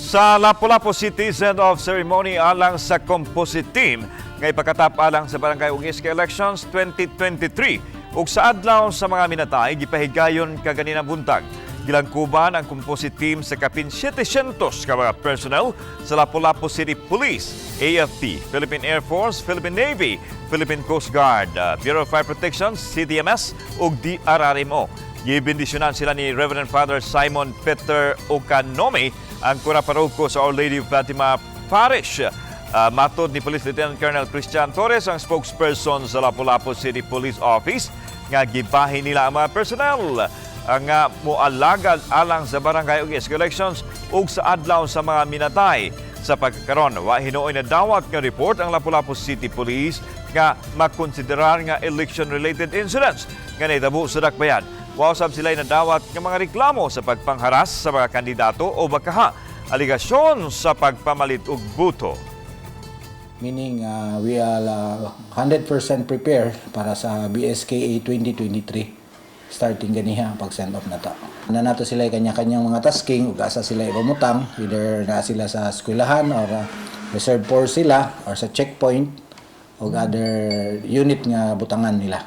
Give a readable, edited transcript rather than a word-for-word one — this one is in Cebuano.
Sa Lapu-Lapu City, send-off ceremony alang sa composite team nga ipakatap alang sa Barangay ug SK Elections 2023 ug sa Adlaw sa mga Minatay gipahigayon kaganina buntag. Gilangkuban ang composite team sa kapin 700 ka mga personnel sa Lapu-Lapu City Police, AFP, Philippine Air Force, Philippine Navy, Philippine Coast Guard, Bureau of Fire Protection, CDMS ug DRRMO. Gibendisyonan sila ni Reverend Father Simon Peter Okanome, ang kura paroko sa Our Lady of Fatima Parish. Matod ni Police Lieutenant Colonel Christian Torres, ang spokesperson sa Lapu-Lapu City Police Office, nga gibahin nila ang mga personnel ang nga moalagad alang sa barangay ug SK elections ug sa Adlaw sa mga Minatay. Sa pagkakaron, wa hinuoy nadawat nga report ang Lapu-Lapu City Police nga makonsiderar nga election-related incidents nga nahitabo sa dakbayan. Wa usab sila nadawat nga mga reklamo sa pagpangharas sa mga kandidato o bakaha aligasyon sa pagpamalit og boto. Meaning, we are 100% prepared para sa BSKA 2023 starting ganiha ang pag-send off na to. Na nato sila kanya-kanyang mga tasking ug asa sila ipamutang, either na sila sa eskwelahan or reserve force sila or sa checkpoint o other unit nga butangan nila.